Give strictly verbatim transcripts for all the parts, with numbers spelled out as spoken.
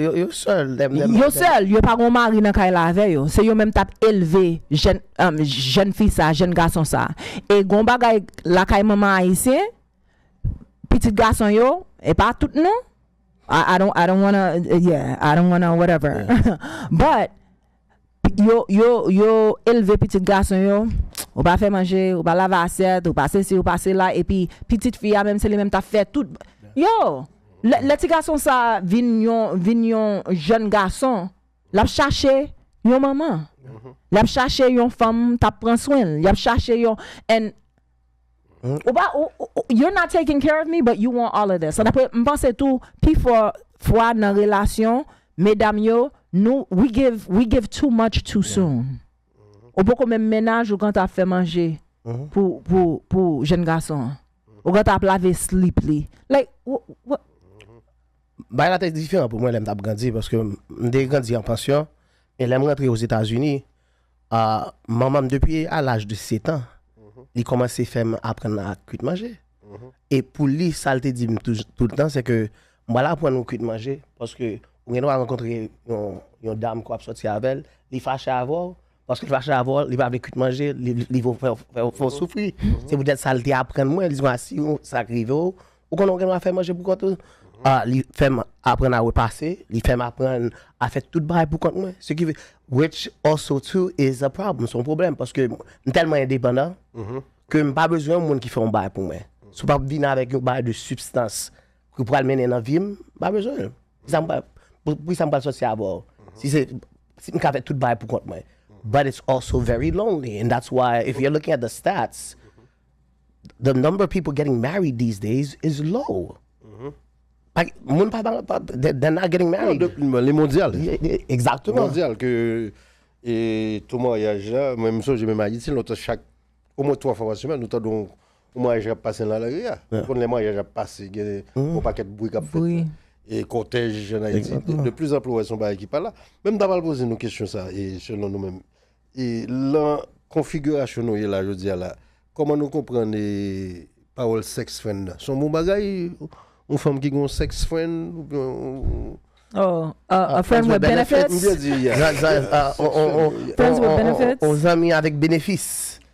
Yo, yo sèl, dem, dem, yo sèl, yo pa gon mari nan kay la avè yo. Se yo menm t ap elve jèn, um, jèn fi sa, jèn gason sa. E gon bagay lakay manman ayisyen, pitit gason yo, e pa tout non. I, I don't, I don't wanna, yeah, I don't wanna whatever. But yo, yo, yo elve pitit gason yo, ou pa fè manje, ou pa lave asyèt, ou pa sesi, ou pa sela, epi pitit fi a menm se li menm t ap fè tout. Yo, lè, lè ti gason sa vin yon, vin yon jèn gason, l ap chache yon manman. L ap chache yon fanm t ap pran swen l. L ap chache yon, and ou pa, ou, ou, you're not taking care of me, but you want all of this. And apre, m panse tou, pi fò fwa nan relasyon, medam yo, nou, we give, we give too much too soon. Ou poko menm mennaj, ou gentan ap fè manje pou, pou, pou jèn gason an. Ou gentan ap lave slip li. Like, what, what? Bagay la te diferan pou mwen lè m t ap grandi, paske m te grandi an pansyon, e lè m rantre Ozetazini, a, manman m depi a laj de sèt an, li kòmanse fè m aprann a kwit manje. E pou li, sa l te di m tou, tout tan, se ke m pral aprann ou kwit manje, paske ou gen dwa rankontre yon, yon dam ke w ap sòti avè l, li fache avè w, paske l fache avè w, li pa vle kwit manje, li, li, li fè, fè, fè w soufri. Se poutèt sa l te aprann mwen, li di mwen, "A, si sa k rive w, ou konnen w gen dwa fè manje pou kont ou." A, li fè m aprann a repase, li fè m aprann a fè tout bagay pou kont mwen. Ce qui fait, which also too is a problem, se yon pwoblèm, paske m tèlman endepandan ke m pa bezwen yon moun ki fè yon bagay pou mwen. Si w p ap vin avèk yon bagay de sibstans, ki pral mennen nan vi m, m pa bezwen l. Pou sa m pral, pou, pou sa m pral sòti avè w. Si se, si m ka fè tout bagay pou kont mwen. But it's also very lonely, and that's why if you're looking at the stats, the number of people getting married these days is low. Pa, moun pa, pa, pa, they- they're not getting Non, married. de, li mondyal. Exactement. Mondyal ke e, to maryaj la, mwen m sonje menm Ayiti, lontan chak omwen twa fwa pa semèn, nou tande yon, yon maryaj k ap pase nan lari a. Ou konn lè maryaj ap pase, gen yon pakèt bri k ap fèt. E kòtèj an Ayiti, de, de plus en plus, w wè se yon bagay ki pa la. Men m ta pral poze nou kesyon sa, e selon nou menm. E lan konfigirasyon nou ye la jodi a la, kòman nou konprann e pawòl sex friend nan? Se yon bon bagay, yon fanm ki gen yon sex friend, oubyen yon Oh, a, a friend with benefits? M byen di, yeah. Zan- zan- a, on- on- on- Friends with on- on- benefits? On zanmi avèk benefis.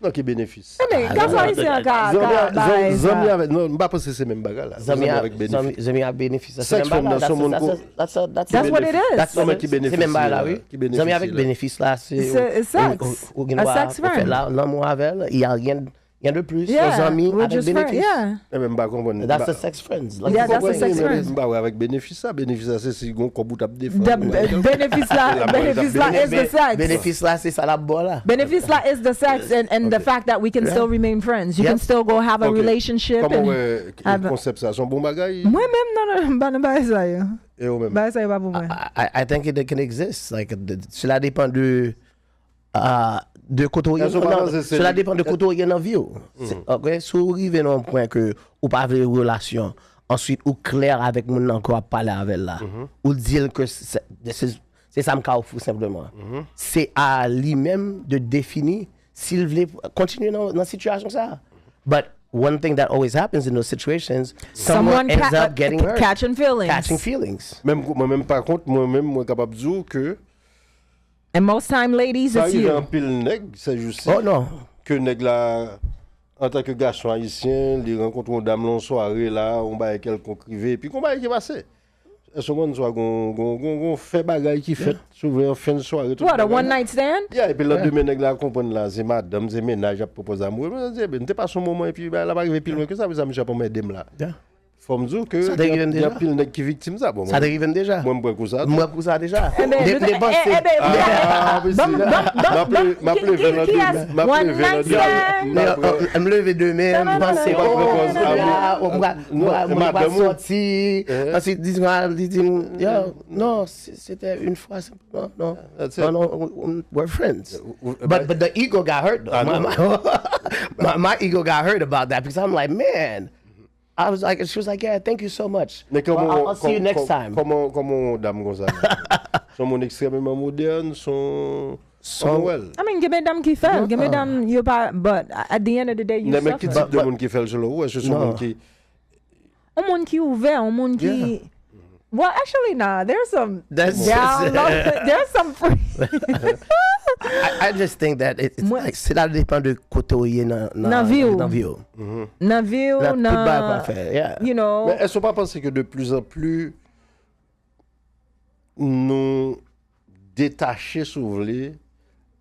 Non, ki benefis? Men, gason ayisyen an ka, ka bay sa. Zanmi avèk, non, m pa panse se menm bagay la. Zanmi Zanmi a- avèk benefis. zanmi- zanmi ak benefis. Se Sex menm friend bagay nan, la. se yon moun ko- That's what it is. That's- Zanmi ki Se menm benefisye bagay la, la, wi. Ki benefisye Zanmi avèk la. benefis la, se. It's a- it's sex. Ou- ou- ou gen A dwa sex ou fè friend. la- Lanmou avè l, il y a rien, rien de plus. Yeah, Zanmi we're avèk just friends, benefis. yeah. E men m pa konprann. That's m pa- a sex friends. Yeah, that's a konprann sex li, men friend. M pa wè avèk benefis sa. Benefis sa se si gon kòb ou t ap defann. The benefits la, benefits la is the sex. Benefis la, se sa l ap ba w la. Benefits la is the sex and, and the fact that we can still remain friends. You can still go have a Ok. Relationship Kòman and wè have a- konsèp sa? Se yon bon bagay? Mwen menm, non, non, m pa nan bagay sa yo. E ou menm? Bagay sa yo pa pou mwen. I, I, I think it can exist. Like, the- cela dépend de, uh, de kote w ye. Èske w pa Non, panse se cela li- dépend de kote w ye nan vi w. Se- Ok, si w rive nan yon pwen ke ou pa vle relasyon, answit ou klè avèk moun nan ke w ap pale avè l la. Ou di l ke se, se, se sa m ka ofri w senpleman. Se a li menm de defini si l vle kontinye nan, nan sitiyasyon sa. But one thing that always happens in those situations, someone, Someone ends ca- up getting hurt. Catching feelings. Catching feelings. Menm, mwen menm, pa kont, mwen menm, mwen kapab di w ke And most time, ladies, sa it's rive you. Anpil nèg, se jis Oh non. ke nèg la, antanke gason ayisyen, li rankontre yon dam nan yon sware la, yon bagay kèlkonk rive, epi gon bagay ki pase. Èske w konn swa gon, gon, gon, gon fè bagay ki fèt, si w vle, an fen sware, tout What, a bagay. One night stand? Yeah, epi landemen nèg la konprann la, se madanm, se mennaj ap pwopoze a mwen. Mwen di, "Ebyen, n te pase yon moman, epi bagay la pa rive pi lwen ke sa, pou sa misye ap anmède m la." Yeah. Fò m di w ke Sa te rive m gen deja. Anpil nèg ki viktim sa. Bon, Sa te rive m deja. Mwen m pran kou sa. Mwen pran kou sa deja. Ebyen, De- nou- de panse. eh, eh, ben, Ah, ban- mesye. ban- ban- M ap ban- le- m ap ki- leve ki- nan ki demen. as- M ap one leve nan night demen. stand? M ap Yo, m leve demen, m panse, Non, non, non, oh, non, non, la, oh, m pral- m pral- m pral- m pral Madanm ou? sòti. Ansi, di mwen, li di m, yo, non, se- se te yon fwa senpleman, non. That's Non, it. non, we- we- we're friends. Ou- ou- But, but the ego got hurt, though. I My, know. my, my, my ego got hurt about that because I'm like, man, I was like, she was like, yeah, thank you so much. Men Well, kòman I'll, I'll see you kò- next kò- time. Kòman kòman yon dam konsa? Se yon moun ekstrèmeman modèn, se yon Son- Samuel. I mean, gen medam ki fè l, gen medam yo pa, but at the end of the day, you Nan men ki suffer. tip de moun ki fè l selon ou? Èske se yon Non. Moun ki Yon moun ki ouvè, yon moun ki, Yeah. Well, actually, nah. There's some That's- download. There's some free. I, I just think that it, it's Mwen- like, se la depan de kote ou ye nan, nan, Nan vi w. Nan vi w. Nan vi w, Nan tout bagay nan, pa fè, yeah. you know. Men èske w pa panse ke de plus en plus nou detache, si w vle,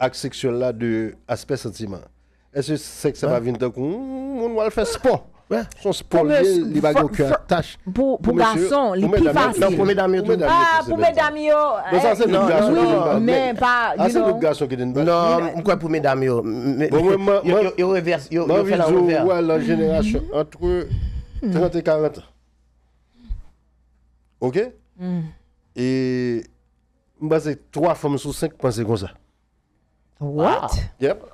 ak seksyèl la de aspè santiman? Èske sèks sa pa vin tankou hmm, moun w al fè spò? Yeah. Son spò li ye, li pa gen okenn atach. Pou, pou gason, li pi fasil. Non, pou medam yo tou. Ah, pou medam yo. Non, sa se lòt gason ki te Wi, men pa, Ah, you se lòt know. Gason ki te bat. Non, m kwè pou medam yo. Bon, mwen, mwen, Yo, yo, yo revès, yo, mwen yo fè la anvi di w, revè. Wè, nan jenerasyon antre trant e karant an. Ok? E m panse twa fanm sou senk panse konsa. What? Yep.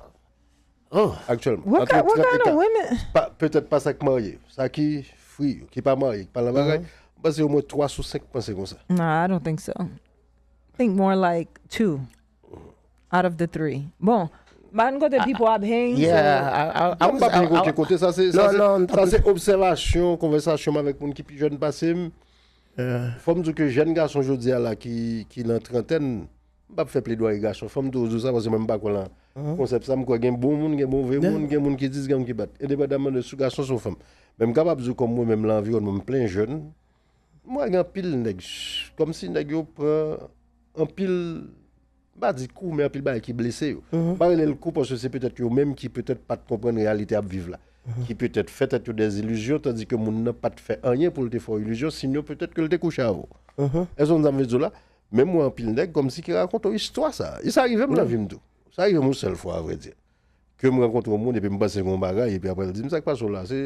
Oh. Aktyèlman. What, Antre ki- what trant e kind of ka- women? Pa- Petèt pa sa k marye. Sa ki fri yo, ki pa marye, ki pa nan bagay. M panse omwen twa sou senk panse konsa. Nah, I don't think so. I think more like two out of the three. Bon, m pa konn kote people ap hang. Yeah, I, I, I Mwen was, pa I, pran okenn I, kote. Sa se sa Non, se- non, sa se obsèvasyon, konvèsasyon m avèk moun ki pi jèn pase m. yeah. Fò m di w ke jèn gason jodi a la ki, ki nan trantèn, m p ap fè pledwaye gason. Fò m toujou di w sa paske mwen m pa kwè lan konsèp sa. M kwè gen bon moun, gen move moun, gen moun ki dis, gen moun ki bat. Endepandaman de si w gason si w fanm. Men m kapab di w kòm mwen menm lan anviwònman m plen jèn, m wè gen anpil nèg, kòmsi nèg yo pran anpil, m pa di kou, men anpil bagay ki blese yo. M pa rele l kou paske se petèt yo menm ki petèt pa t konprann reyalite y ap viv la. Ki petèt fè tèt yo dèzilizyon, tandike moun nan pa t fè anyen pou l te fè w ilizyon, sinon petèt ke l te kouche avè w. Èske w konn sa m vle di w la? Men m wè anpil nèg kòmsi ki rakonte w istwa sa. E sa rive m nan vi m tou. Sa rive m yon sèl fwa, avrèdi. Ke m rankontre yon moun epi m panse gen yon bagay, epi apre l di m sa k pase w la. Se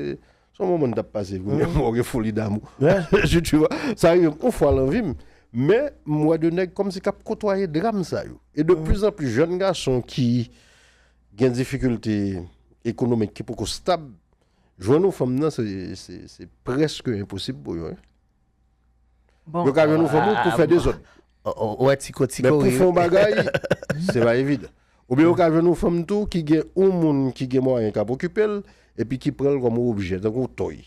se yon moman n t ap pase, kounye a m wè w gen foli damou. Tu vois? Sa rive m yon fwa lan vi m. Men m wè de nèg kòmsi k ap kotwaye dram sa yo. E de plus en plus jèn gason ki gen difikilte ekonomik, ki poko stab, jwenn yon fanm nan, se, se, se prèske enposib pou yo. Hein? Bon, Yo ka jwenn yon fanm pou fè dezòd. Ou wè ti kote Men pou kori. fè yon bagay, se pa evidan. Oubyen yo ka jwenn yon fanm tou ki gen yon moun ki gen mwayen k ap okipe l, epi ki pran l kòm yon objè, tankou yon tòy,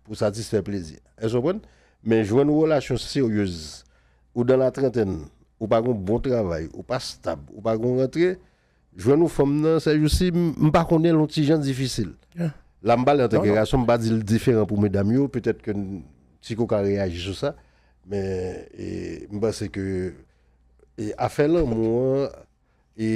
pou satisfè plezi. Èske w konprann? Men jwenn yon relasyon seryez, ou dan la trantèn, ou pa gen yon bon travay, ou pa stab, ou pa gen yon rantre, jwenn yon fanm nan, sèjousi, m m pa konnen l yon ti jan difisil. La, m pale antanke gason, m pa di l diferan pou medam yo, petèt ke n- Tiko ka reyaji sou sa, men e, m panse ke e, afè lanmou an, e,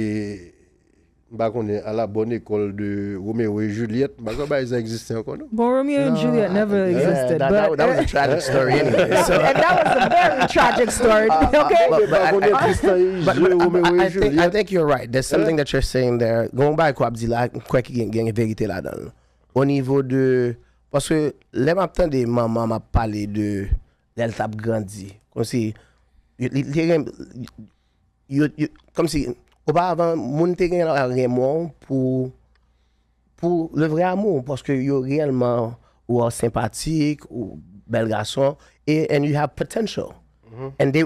m pa konnen, à la bonne école de Romeo et Juliette, m pa kwè bagay sa egziste ankò, non? Bon, Romeo and Juliet never Yeah, existed, that, but that, that was a tragic story anyway. So, and that was a very tragic story, okay? Mwen pa konnen Tristan e but, jwe but, Romeo I, et I, think, I Juliette. think you're right. There's something that you're saying there. Gon bagay kwa ap di la, m kwè ki gen, gen verite ladan l. O nivo de, paske lè m ap tande manman m ap pale de lè l t ap grandi, kòmsi li, li te gen, yo, yo, kòmsi oparavan moun te gen renmen w pou pou le vrai amour, paske yo reyèlman ou senpatik, ou bèl gason, e and you have potential. And they,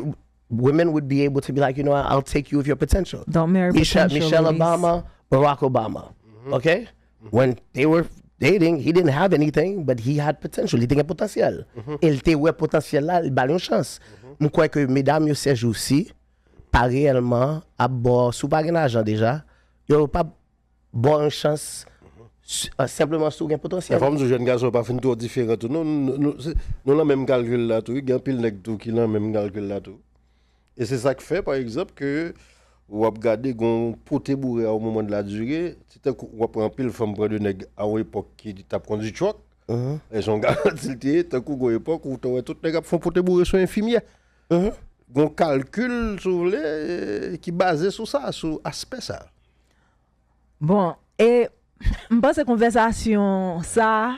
women would be able to be like, you know what, I'll take you with your potential. Don't marry Michelle, potential, Michelle ladies. Obama, Barack Obama. Okay? When they were dating, he didn't have anything, but he had potential. Li te gen potansyèl. E l te wè potansyèl la, li ba l yon chans. M kwè ke medam yo sèjousi pa reyèlman ap bò, si w pa gen lajan deja, yo pa bò yon chans s- euh, senpleman si w gen Men potansyèl. fò m di w, jèn gason yo pa fin twò diferan tou. Nou, nou, nou, se- nou nan menm kalkil la tou. Gen anpil nèg tou ki nan menm kalkil la tou. E se sa k fè, pa egzanp, ke w ap gade gon pote boure a o moman de la dire, se tankou w ap wè anpil fanm pran de nèg a yon epòk ki t ap kondui twòk. E se yon garanti l te ye, tankou gon epòk ou te wè tout nèg ap fè yon pote boure sou enfimyè. Gon kalkil, si w vle, ki baze sou sa, sou aspè sa. Bon, e m panse konvèsasyon sa,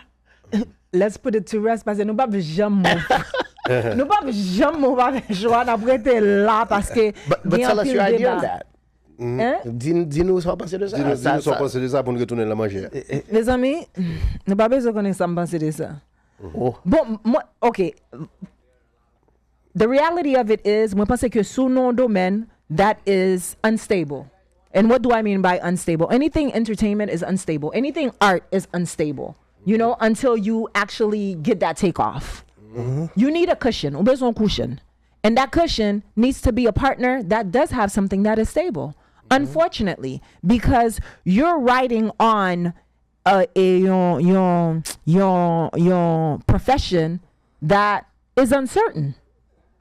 let's put it to rest, paske nou p ap janm move. Nou p ap janm move avèk Joanne, n ap rete la, paske But, but gen tell us anpil your idea on deba. That. Hein? Di, di nou sa w panse de sa. Di nou, di Sa- nou sa w sa- panse de sa pou n retounen nan manje a. Mezanmi, nou pa bezwen konnen sa m panse de sa. Oh. Bon, mwen, ok. The reality of it is, mwen panse ke sou nan yon domèn that is unstable. And what do I mean by unstable? Anything entertainment is unstable. Anything art is unstable. You know, until you actually get that take off. You need a cushion. Ou bezwen yon cushion. And that cushion needs to be a partner that does have something that is stable. Unfortunately, because you're riding on a, a yon, yon, yon, yon profession that is uncertain.